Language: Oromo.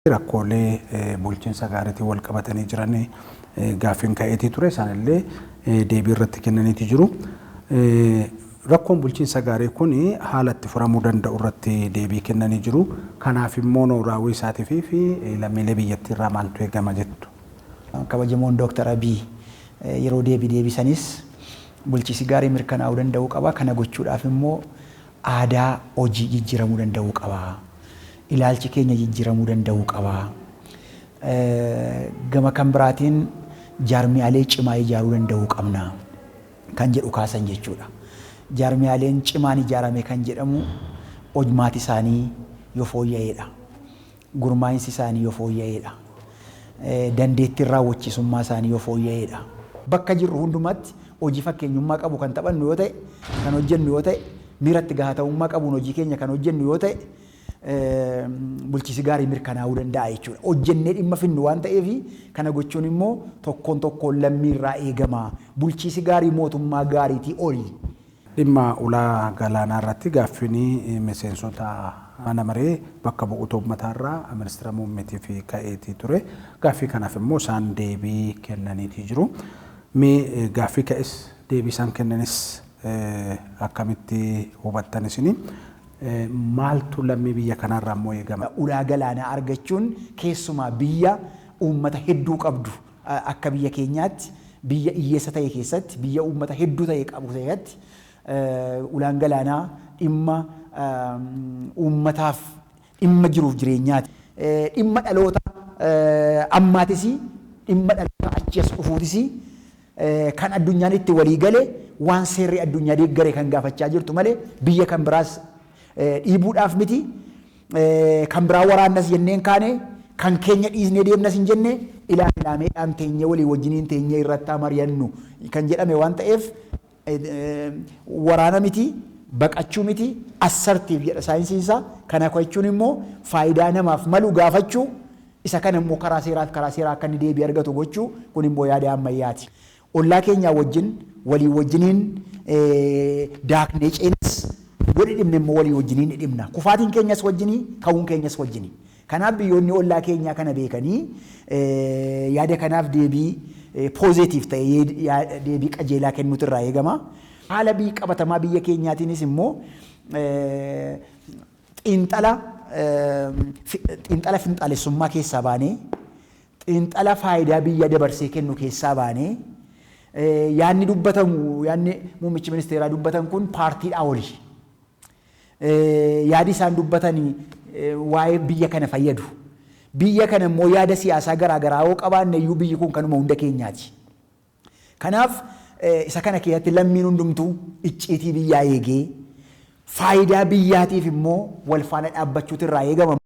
Rakkoolee bulchiinsa gaariitiin wal qabatanii jiran gaaffiin ka'eetii ture. Isaanillee deebii irratti kennaniiti jiru. Rakkoon bulchiinsa gaarii kun haala itti furamuu danda'u irratti deebii kennanii jiru. Kanaaf immoo raawwii isaatii fi lammiilee biyyattii irraa maaltu eegama jettu? Kabajamoon Dooktar Abiy yeroo deebii deebisanis bulchiinsi gaarii mirkanaa'uu danda'uu qaba. Kana gochuudhaaf immoo aadaa hojii jijjiiramuu danda'uu qaba. Ilaalchi keenya jijjiiramuu danda'uu qaba. Gama kan biraatiin jaarmiyaalee cimaa ijaaruu danda'uu qabna kan jedhu kaasan jechuudha. Jaarmiyaaleen cimaan ijaarame kan jedhamu hojmaati isaanii yoo fooyya'eedha. Gurmaa'insi isaanii yoo fooyya'eedha. Dandeettiin raawwachiisummaa isaanii yoo fooyya'eedha. Bakka jirru hundumatti hojii fakkeenyummaa qabu kan taphannu yoo ta'e, kan hojjennu yoo ta'e, miiratti gaafatamummaa qabuun hojii keenya kan hojjennu yoo ta'e, bulchiinsi gaarii mirkanaa'uu danda'a jechuudha. Hojjennee dhimma finnu waan ta'eef kana gochuun immoo tokkoon tokkoon lammiirraa eegama. Bulchiinsi gaarii mootummaa gaariitii oli. Dhimma ulaa galaanaa irratti gaaffiin miseensota mana maree bakka bu'oota uummataarraa ministeera muummeetiif ka'eetii ture. Gaaffii kanaaf immoo isaan deebii kennaniitii jiru. Mee gaaffii ka'es deebii isaan kennanis akkamitti hubattan isini? Maaltu lammii biyya kanaarraa immoo eegama? Ulaa galaanaa argachuun keessumaa biyya uummata hedduu qabdu akka biyya keenyaatti, biyya hiyyeessa ta'e keessatti, biyya uummata hedduu ta'e qabu keessatti ulaan galaanaa dhimma uummataaf dhimma jiruuf jireenyaati. Dhimma dhaloota ammaatis, dhimma dhaloota achi as dhufuutis, kan addunyaan itti walii gale, waan seerri addunyaa deeggare kan gaafachaa jirtu malee biyya kan biraas dhiibuudhaaf miti. Kan biraa waraannas jenneen kaane, kan keenya dhiisnee deemnas hin jenne, ilaameedhaan teenyee walii wajjiniin teenyee irratti mari'annu kan jedhame waan ta'eef waraana miti, baqachuu miti, assertive jedha saayinsiin isaa. Kana jechuun immoo faayidaa namaaf malu gaafachuu, isa kana immoo karaa seeraaf karaa seeraa akka inni deebii argatu gochuu, kun immoo yaada ammayyaati. Ollaa keenyaa wajjin walii wajjiniin daaknee ceenas, yoo dhidhimne immoo walii wajjiniin dhidhimna. Kufaatiin keenyas wajjinii, ka'uun keenyas wajjinii. Kanaaf biyyoonni ollaa keenyaa kana beekanii yaada kanaaf deebii positive ta'e, deebii qajeelaa kennuutu irraa eegama. Haala biyya qabatamaa biyya keenyaatiinis immoo xiinxala finxaalessummaa keessaa baanee, xiinxala faayidaa biyya dabarsee kennu keessaa baanee, yaadni dubbatamu, yaadni muummichi ministeeraa dubbatan kun paartiidhaa oli. Yaadi isaan dubbatanii waa'ee biyya kana fayyadu. Biyya kana immoo yaada siyaasaa garaa garaa yoo qabaanne iyyuu biyyi kun kanuma hunda keenyaati. Kanaaf isa kana keessatti lammiin hundumtuu icciitii biyyaa eegee faayidaa biyyaatiif immoo wal faana dhaabbachuutu irraa eegama.